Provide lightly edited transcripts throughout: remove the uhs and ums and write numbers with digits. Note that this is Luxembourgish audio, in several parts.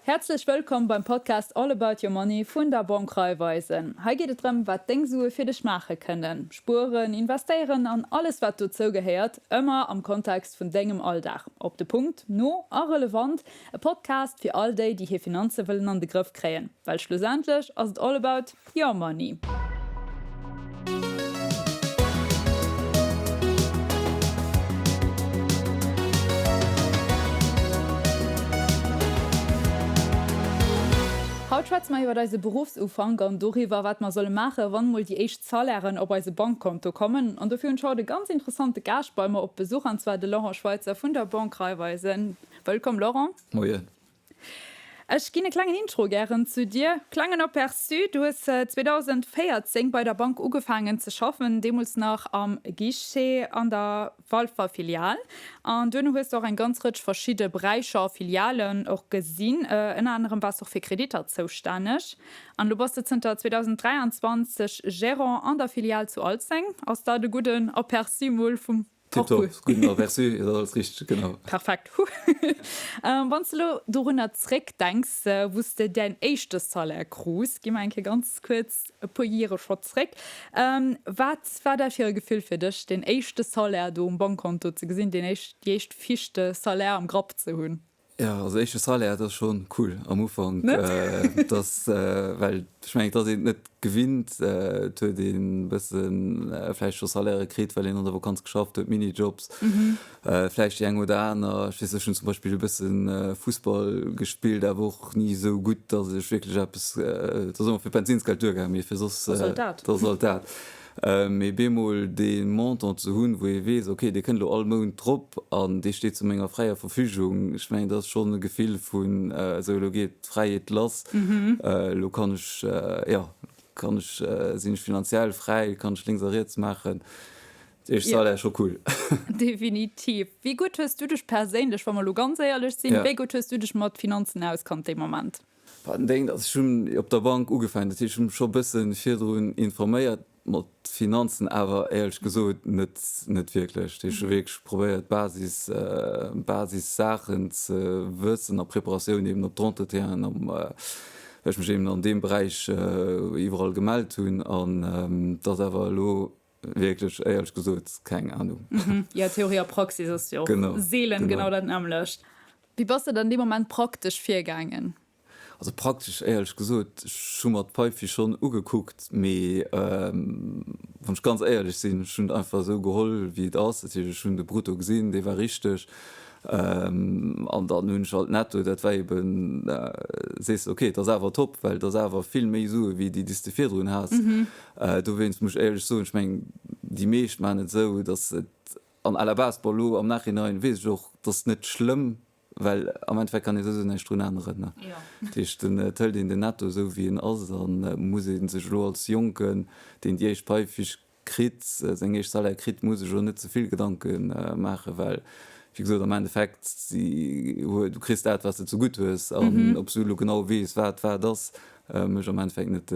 Häerzlech wëllkomm beim Podcast All About Your Money vun der Banque Raiffeisen. Hei geet et drëm, wat deng Sue fir dech maache kënnen. Spueren, investéieren an alles wat dozou gehéiert, ëmmer am Kontext vun dengem Alldag. Op de Punkt, no a relevant. E Podcast fir all déi, déi hir Finanze wëllen an de Grëff kréien. Well schlussendlech ass et all about your money. Haut schwätze mer iwwer eise Beruffsufank an doriwwer, wat mer solle maachen, wann mol déi éischt Salairen op eise Bankkonto kommen. An dofir hunn ech haut e ganz interessante Gaascht bei mer op Besuch, an zwar de Laurent Schweitzer vun der Banque Raiffeisen. Wëllkomm Laurent. Moien. Ech ginn e klengen Intro gären zu dir. Klengen Aperçu, Du hues 2014 bei der Bank ugefaangen ze schaffen, deemools nach am Guichet an der Walfer Filial. An duerno hues de och eng ganz Rëtsch verschidde Beräicher a Filialen och gesinn. Ënner anerem waars de och fir Kreditter zoustänneg. An elo bass de zënter 2023 Gérant an der Filial zu Alzeng. Ass dat e gudden Aperçu mol vum Tiptop, gudden Aperçu, dat ass alles richteg, genau. Perfekt, huh. Wann s de elo dorunner zréckdenks, wou s de däin éischte Salaire krus, gi mer eng Kéier ganz kuerz e puer Jere scho zréck, wat war dat fir e Gefill fir dech, deen éischte Salaire do um Bankkonto ze gesinn, deen éischt, déi éischt Fiche de salaire am Grapp ze hunn? Jo, also éischte Salaire, dat ass schonn cool am Ufank, dat ass, well ech mengen, et ass een et net gewinnt, et huet een e bëssen vläicht scho Salairë kritt, well een an der Vakanz geschafft huet, Minijobs, vläicht déi eng oder aner, ech weess, ech hunn zum Beispill e bëssen Fussball gespillt, awer och ni esou gutt, datt ech wierklech eppes, et ass ëmmer fir Bensinnsgeld duergaangen, mee fir soss, dat ass alt dat. Mee bemol dee Montant ze hunn, wou ee weess, ok, dee kënnt elo all Mount drop an dee steet zu menger fräier Verfügung, ech mengen, dat ass schonn e Gefill vun, esou elo geet d'Fräiheet lass, elo kann ech, jo, kann ech, sinn ech finanziell fräi, kann ech lénks a riets maachen. Dat heescht, Salaire ass scho cool. Definitiv. Wéi gutt hues du dech perséinlech, wa mer elo ganz éierlech sinn, wéi gutt hues du dech mat Finanzen auskannt dee Moment? Wat en denkt, also ech hunn op der Bank ugefaangen, dat heescht ech hunn mech scho e bësse virdrun informéiert, mat Finanzen awer éierlech gesot net net wierklech. Dat heescht ech hu wierklech probéiert d'Basis Basissaachen ze wëssen a Preparatioun eben op d'Entretienen am well ech mech eben an deem Beräich iwwerall gemellt hunn an et ass awer elo wierklech éierlech gesot keng Anung. Jo, Theorie a Praxis ass jo och seelen genau dat nämmlecht. Wéi bass de dann dee Moment praktesch virgaangen? Also praktesch, éierlech gesot, ech hu mer d'Paifi schonn ugekuckt, mee wann ech ganz éierlech sinn, ech hunn et einfach esou geholl, wéi et ass. Dat heescht, ech hunn de Brutto gesinn, dee war richteg, an dann hunn ech halt Netto, dat war eben, sees de, okay, et ass awer top, well et ass awer vill méi Sue wéi déi, déi s de virdrun has. Dowéinst muss ech éierlech soen, ech mengen, déi meescht maachen et esou, datt se et An à la base, bon elo am Nachhinein weess ech och, et ass net schlëmm, well am Endeffekt kann ee souwisou näischt drun änneren. Dat heescht, et hëlt een den Netto esou wéi en ass a muss ee sech elo als Jonken, deen déi éischt Paifiche kritt, seng éischt Salaire kritt, muss sech elo net ze vill Gedanke maachen, well wéi gesot am Endeffekt du kriss dat wat s de zegutt hues an ob s du elo genau weess wat wat ass, mécht am Endeffekt net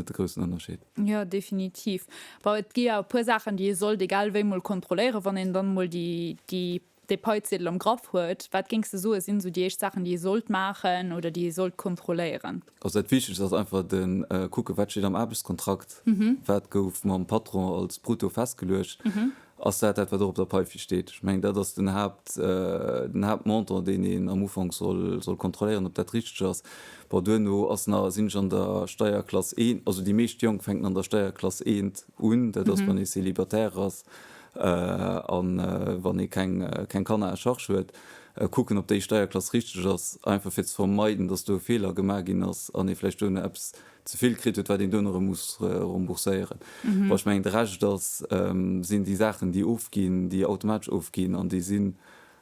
de groussen Ënnerscheed. Jo, definitiv. Bon, et gi jo e puer Saachen, déi ee sollt egal wéi mol kontrolléieren, wann een dann mol déi, déi, dee Paiziedel am Graff huet. Wat géings de soe sinn esou déi éischt Saachen, déi ee sollt maachen oder déi ee sollt kontrolléieren? Also dat Wichtegst ass einfach de kucken, wat steet am Aarbechtskontrakt, wat gouf mam Patron als Brutto festgeluecht. Ass dat dat, wat och op der Paifi steet? Ech mengen, dat ass den Haapt, den Haaptmontant, deen een am Ufank soll, soll kontrolléieren, ob dat richteg ass. Bon, duerno ass nach, sinn ech an der Steierklass I, also déi meescht Jonk fänken an der Steierklass I un, dat ass, wann ee Célibataire ass a wann ee keng, keng Kanner à charge huet, kucken, ob déi Steierklass richteg ass, einfach fir ze vermeiden, dass do e Feeler gemaach ginn ass an ee vläicht duerno eppes ze vill kritt huet, wat een duerno erëm muss rembourséieren. Bon, ech mengen, de Rescht ass, sinn déi Saachen, déi ofginn, déi automatesch ofginn an déi sinn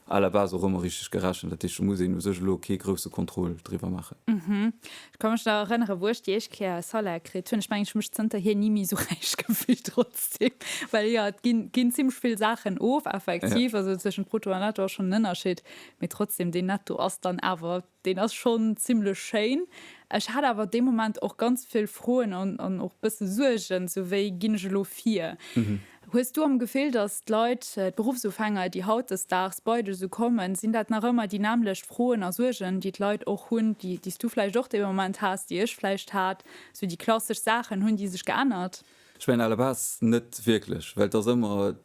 à la base och ëmmer richteg gerechent. Dat heescht, do muss een u sech elo kee grousse Contrôle driwwer maachen. Ech ka mech nach erënneren, wou ech déi éischt Kéier e Salaire kritt hunn. Ech mengen, ech hu mech zënterhier ni méi esou räich gefillt trotzdem, well jo, et ginn, ginn zimlech vill Saachen of, effektiv. Also tëschent Brutto an Netto ass schonn en Ënnerscheed, mee trotzdem, deen Netto ass dann awer Deen ass schonn zimlech schéin. Ech hat awer dee Moment och ganz vill Froen an och bësse Suergen, sou wéi ginn ech elo vir? Hues du am Gefill, datt d'Leit, d'Beruffsufänger, déi hautdesdaags bei dech esou kommen, sinn dat nach ëmmer déi nämmlecht Froen a Suergen, déi d'Leit och hunn, déi s du vläicht och dee Moment has, déi ech vläicht hat? Esou déi klassesch Saachen, hunn déi sech geännert? Ech mengen à la base net wierklech, well et ass ëmmer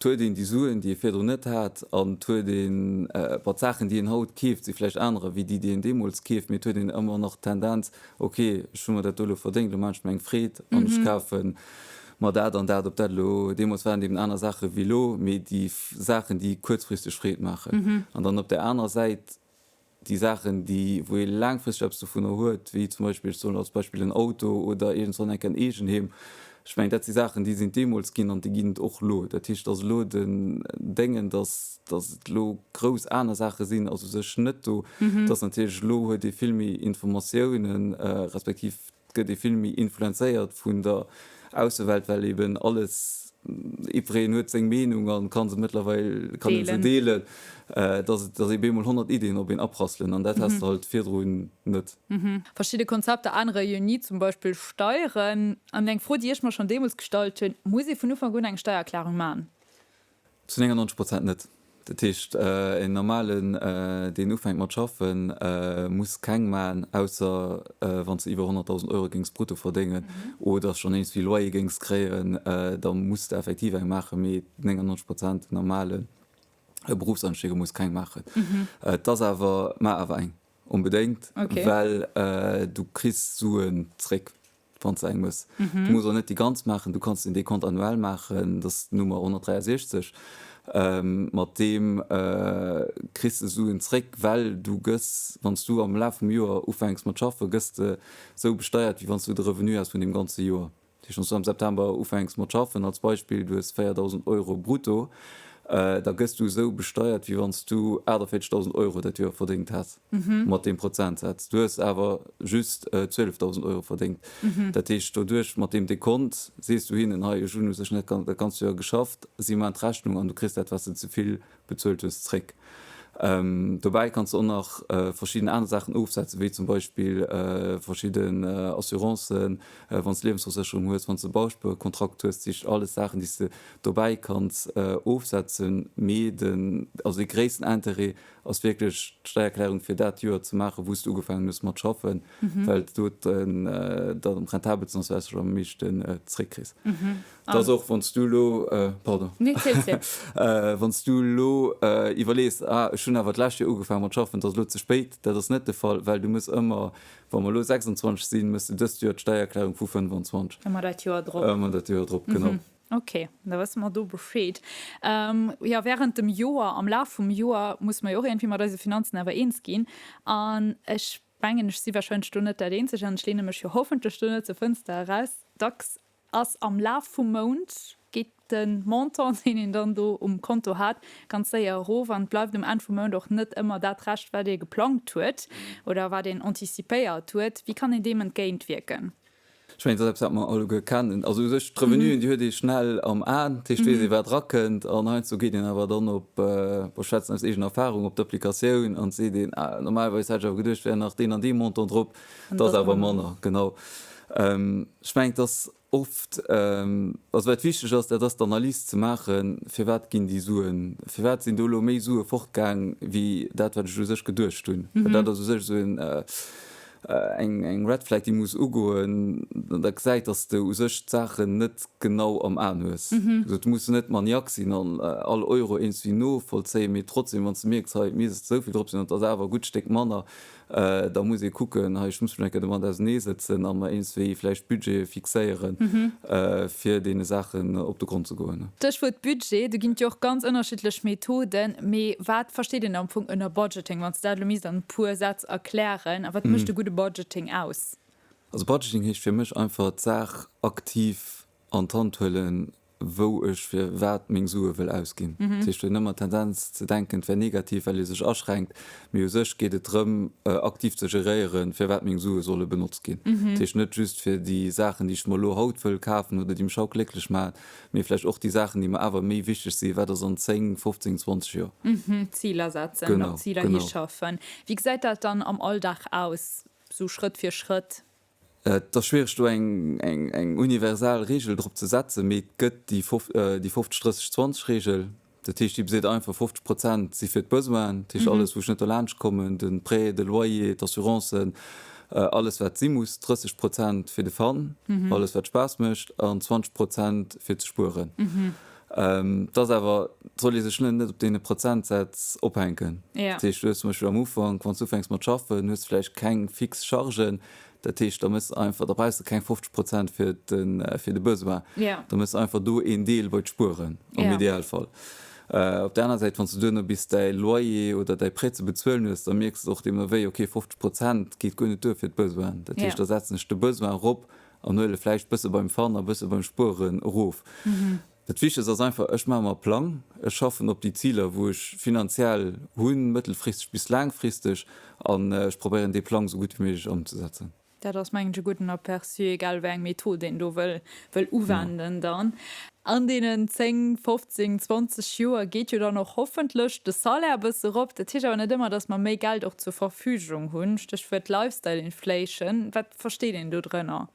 Et huet een déi Suen, déi ee virdrun net hat, an et huet een, bon, d'Saachen, déi een haut keeft, si vläicht anerer wéi déi, déi een deemools keeft, mee et huet een ëmmer nach d'Tendenz, ok, ech hu mer dat do elo verdéngt, elo maachen ech mer eng Freed an ech kafe mer dat an dat, ob dat elo, deemools waren et eben aner Saache wéi elo, mee déi Saachen, déi kuerzfristeg Freed maachen. An dann op där anerer Säit déi Saachen, déi, wou ee laangfristeg eppes dovunner huet, wéi zum Beispill, ech soen als Beispill en Auto oder iergendwann eng Kéier en Eegenheem, ech mengen, dat si Saachen, déi sinn et deemools ginn an déi ginn et och elo. Dat heescht, dass elo den Déngen, dass, dass et elo grouss aner Saache sinn, ass u sech net do. Dass natierlech elo huet ee vill méi Informatiounen, respektiv Et gëtt ee vill méi influenzéiert vun der Aussewelt, well eben alles, jiddwereen huet seng Meenung an kann se mëttlerweil, kann een se deelen, dass et, dass ee bemol 100 Iddien op een aprasselen an dat has de halt virdrun net. Verschidde Konzepter ännere jo ni, zum Beispill Steieren. An eng Fro, déi ech mer schonn deemools gestallt hunn, Muss ee vun Ufank un eng Steiererklärung maachen? Zu 99 Prozent net. Dat heescht, en normalen, deen ufänkt mat schaffen, muss keng maachen, ausser wann s de iwwer 100.000 Euro géings brutto verdéngen oder schonn eens wéi Loyer géings kréien, da muss de effektiv eng maachen. Mee 99 Prozent normale Berufsanstieger muss keng maachen. Et ass awer, maach awer eng onbedéngt, well du kriss Suen zréck. Wann s de eng mëss. Du muss och net déi ganz maachen, du kanns den Décompte annuel maachen, dat ass d'Nummer 163. Mat deem kriss de Suen zréck, well du gëss, wann s du am Laf vum Joer ufänks mat schaffen, gëss de sou besteiert, wéi wann s du de Revenu häss vun deem ganze Joer. Dat heescht, wann s du am September ufänks mat schaffen, als Beispill, du hues 4.000 Euro brutto, da gëss du esou besteiert, wéi wann s du 48.000 Euro dat Joer verdéngt häss mat deem Prozentsaz. Du hues awer just 12.000 Euro verdéngt. Dat heescht, doduerch, mat deem Dekont, sees du hinnen, hei, ech hunn u sech net dat ganzt Joer geschafft, si maachen d'Rechnung an du kriss dat, wat s de ze vill bezuelt hues, zréck. Dobäi kanns de och nach verschidden aner Saachen ofsetzen, wéi zum Beispill verschidden Assurancen, wann s de Liewensversécherung hues, wann s de e Bauspuerkontrakt hues. Dat heescht, alles Saachen, déi s de dobäi kanns ofsetzen. Mee den, also dee gréissten Interêt ass wierklech d'Steiererklärung fir dat Joer ze maachen, wou s de ugefaangen hues mat schaffen, well et do dann am rentabelsten ass, well s de am meeschten zréckkriss. Et ass och, wann s du elo, pardon, wann s du elo iwwerlees, ah ech hunn awer d'lescht Joer ugefaange mat schaffen, et ass elo ze spéit, dat ass net de Fall, well du muss ëmmer, wa mer elo 26 sinn, méchs du dëst Joer d'Steiererklärung vu 25. Ëmmer dat Joer drop. Ëmmer dat Joer drop, genau. Ok, da wësse mer do Bescheed. Jo, wärend dem Joer, am Laf vum Joer musse mer jo och iergendwéi mat eise Finanzen awer eens ginn. An ech mengen, ech si warscheinlech do net dat Eenzegt an ech leene mech jo hoffentlech do net zur Fënster eraus, dacks ass am Laf vum Mount geet de Montant, deen een dann do um Konto hat, ganz séier erof an et bleift um Enn vum Mount och net ëmmer dat Rescht, wat ee geplangt huet oder wat een anticipéiert huet. Wéi kann een deem entgéintwierken? Ech mengen, dat ass eppes, wat mer alleguer kennen. Also u sech, d'Revenuen, déi huet ee schnell am Aen, dat heescht, weess ee, wat erakënnt. An heiansdo geet een awer dann op, bon, ech schwätzen aus eegener Erfahrung, op d'Applikatioun an seet een, ah, normalerweis hätt ech awer geduecht, wär nach deen an dee Montant drop, et ass awer manner. Genau. Ech mengen, et ass oft, also wat wichteg ass, dat ass d'Analys ze maachen, firwat ginn déi Suen, firwat sinn do elo méi Sue fortgaang wéi dat, wat ech u sech geduecht hunn. Well dat ass u sech esou en, eng Red Flag, déi muss ugoen, da gesäit, datt s de u sech d'Saachen net genau am Aen hues. Also du muss net Maniaque sinn an all Euro iergendwéi novollzéien, mee trotzdem, wann s de mierks, hei misst esou vill drop sinn an et ass awer e gutt Stéck manner, Da muss ee kucken, hei, ech muss mech eng Kéier domat auserneesëtzen a mer iergendswéi vläicht Budgete fixéieren, fir deene Saachen op de Grond ze goen. Stéchwuert Budget, do ginn et jo och ganz ënnerschiddlech Methoden. Mee wat versteet een am Fong ënner Budgeting, wann s de dat elo misst an e puer Sätz erklären? A wat mécht e gudde Budgeting aus? Also Budgeting heescht fir mech einfach d'Saach aktiv an d'Hand huelen, wou ech fir wat meng Sue wëll ausginn. Dat heescht, huet ëmmer d'Tendenz ze denken, et wär negativ, well ee sech aschränkt, mee u sech geet et drëm, aktiv ze geréieren, fir wat meng Sue solle benotzt ginn. Dat heescht net just fir déi Saachen, déi ech mer elo haut wëll kafen oder déi mech haut glécklech maachen, mee vläicht och déi Saachen, déi mer awer méi wichteg sinn, wat ass an 10, 15, 20 Joer. Ziler setzen, op Ziler hischaffen. Wéi gesäit dat dann am Alldag aus, sou Schrëtt fir Schrëtt? Et ass schwiereg do eng eng universal Reegel drop ze setzen, mee et gëtt déi déi 50 30 20 Reegel. Dat heescht, déi beseet einfach, 50 Prozent si fir d'Besoinen, dat heescht alles wou ech net derlaanscht kommen, de Prêt, de Loyer, d'Assurancen, alles wat si muss, 30 Prozent fir de Fun, alles wat Spaass mécht an 20 Prozent fir ze spueren. Et ass awer, et soll ee sech net op deene Prozentsätz ophänken. Dat heescht, du hues zum Beispill am Ufank, wann s du ufänks mat schaffen, hues de vläicht keng fix Chargen, Dat heescht, da méchs de einfach, da brauchs de keng 50 Prozent fir de, fir de Besoin. Da méchs de einfach do een Deel bei d'Spueren, am Idealfall. Op där aner Säit, wann s de duerno bis däi Loyer oder däi Prêt ze bezuelen hues, da mierks de och deemno wéi, okay, 50 Prozent geet guer net duer fir d'Besoinen. Dat heescht, da setzen ech de Besoin erop an huele vläicht bësse beim Fun a bësse beim Spueren erof. Dat Wichtegst ass einfach, ech maache mer e Plang, ech schaffen op déi Ziler, wou ech finanziell hunn, mëttelfristeg bis laangfristeg, an ech probéieren dee Plang esou gutt wéi méiglech ëmzesetzen. Dat ass, mengen ech, e gudden Aperçu, egal wéi eng Method een do wëll uwenden dann. An deenen 10, 15, 20 Joer geet jo dann och hoffentlech de Salaire e bësse rop. Dat heescht awer net ëmmer, datt mer méi Geld och zur Verfügung hunn. Stéchwuert Lifestyle Inflation. Wat versteet een do drënner?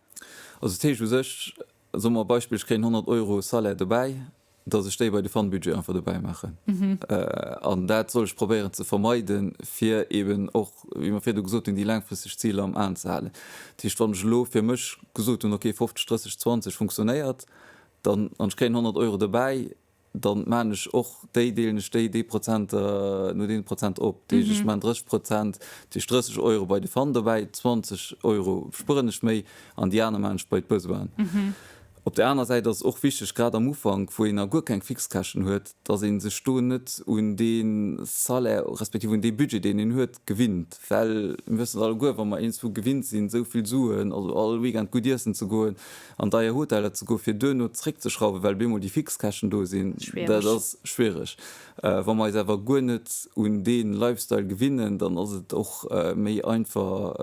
Also dat heescht u sech, Soe mer Beispill, ech kréien 100 Euro Salaire dobäi, datt ech déi bei de Fun-Budget einfach dobäi maachen. An dat soll ech probéieren ze vermeiden, fir eeben och, wéi mer virdu gesot hunn, déi laangfristeg Ziler am Aen ze halen. Dat heescht, wann ech elo fir mech gesot hunn, okay, 50, 30, 20 funktionéiert, dann, an ech kréien 100 Euro dobäi, dann maan ech och déi, deelen ech déi, déi Prozenter no deene Prozenter op. Dat heescht, ech maan 30 Prozent, dat heescht 30 Euro bei de Fun dobäi, 20 Euro spueren ech méi an déi aner maan ech bei d'Besoinen. Op där aner Säit ass et och wichteg, grad am Ufank, wou een nach guer keng Fixkäschten huet, dass ee sech do net un dee Salaire respektiv un dee Budget, deen een huet, gewinnt. Well mir wëssen et alleguer, wa mer eens wou gewinnt sinn, esou vill Suen, also all Weekend gutt iessen ze goen, an deier Hoteller ze goen, fir duerno zréckzeschrauwen, well bemol déi Fixkäschten do sinn, dat ass schwiereg. Wa mer eis awer guer net un dee Lifestyle gewinnen, dann ass et och méi einfach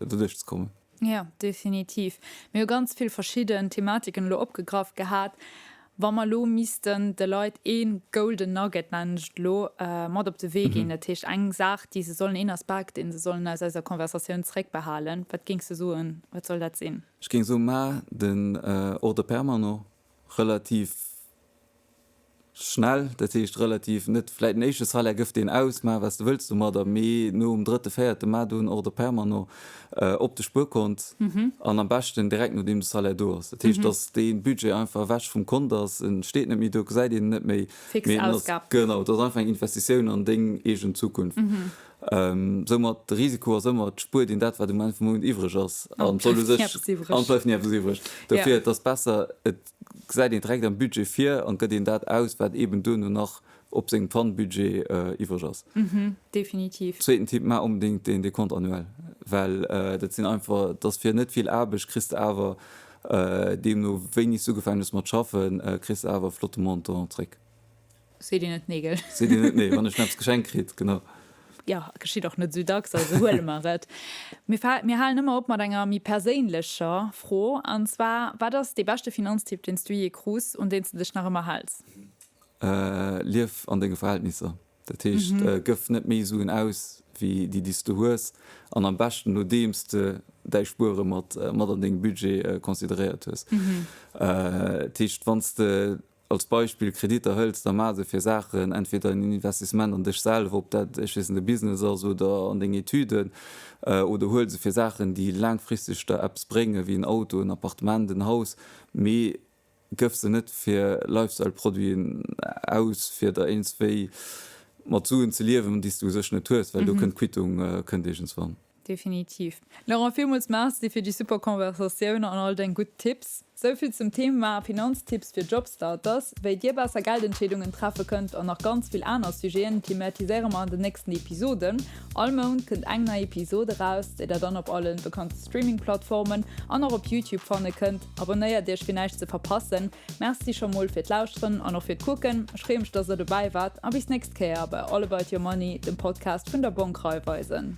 doduerch ze kommen. Jo, definitiv. Mir hu ganz vill verschidden Thematiken elo opgegraff gehat. Wa mer elo missten de Leit ee golden nugget, nennen ech et elo, mat op de Wee ginn, dat heescht eng Saach, déi se sollen, een Aspekt, dee se sollen aus eiser Conversatioun zréckbehalen, wat géings de soen, wat soll dat sinn? Ech géing soen, maach den Ordre permanent relativ schnell, dat heescht relativ net vläit den éischte Salaire, gëff deen aus, maach wat s de wëlls domadder, mee nom drëtte, véierte maach do en Ordre permanent op de Spuerkont an am beschten direkt nodeem de Salaire do ass. Dat heescht, dass dee Budget einfach ewech vum Kont ass, en steet net méi do, gesäit een en net méi, Fix Ausgab. Genau, et ass einfach eng Investitioun an deng eegen Zukunft. Soumat, de Risiko ass ëmmer, et spuert een dat, wat um Enn vum Mount iwwreg ass, an soll u sech, an et bleift ni eppes iwwreg. Dofir, et ass besser, et gesäit een direkt am Budget vir an gëtt een dat aus, wat eeben duerno nach op sengem Pfandbudget iwwreg ass. Definitiv. Zweeten Tipp, Maach onbedéngt deen Décompte annuel, well dat sinn einfach, et ass fir net vill Aarbecht, kriss de awer, deemno wéini s du ugefaangen hues mat schaffen, kriss de awer e flotte Montant zréck. Seet een net nee, gell? Seet een net nee, wann ech eppes geschenkt kritt, genau. Jo, geschitt och net esou dacks, also huele mer et. Mir mir halen ëmmer op mat enger méi perséinlecher Fro, an zwar, Wat ass dee beschte Finanztipp, deen s du jee krus, un deen s de dech nach ëmmer häls? Lief an denge Verhältnisser. Dat heescht, gëff net méi Suen aus, wéi déi, déi s de hues, an am beschten nodeems de däi Spuere mat mat an dengem Budget consideréiert hues. Dat heescht, wann s de als Beispill Kreditter hëls, da maach se fir Saachen, entweder en Investissement an dech selwer, ob dat, ech weess net, e Business ass oder an deng Etüden, oder huel se fir Saachen, déi laangfristeg der eppes bréngen, wéi en Auto, en Appartement, en Haus, mee gëff se net fir Lifestyle-Produiten aus, fir der iergendswéi mat Suen ze liewen, déi s de u sech net hues, well do kënnt d'Quittung kënnt iergendswann. Definitiv. Laurent, villmools Merci fir déi super Conversatioun an all deng gutt Tipps. Sou vill zum Thema Finanztipps fir Jobstarters, wéi dir besser Geldentscheedungen treffe kënnt an nach ganz vill aner Sujeten thematiséiere mer an den nächsten Episoden. All Mount kënnt eng nei Episode eraus, déi der dann op allen bekannte Streaming-Plattformen an och op Youtube fanne kënnt. Abonnéiert iech fir näischt ze verpassen. Merci scho mol fir d'Lauschteren an och fir d'Kucken. Ech freeë mech, dass der dobäi waart a bis nächst Kéier bei All About Your Money, dem Podcast vun der Banque Raiffeisen.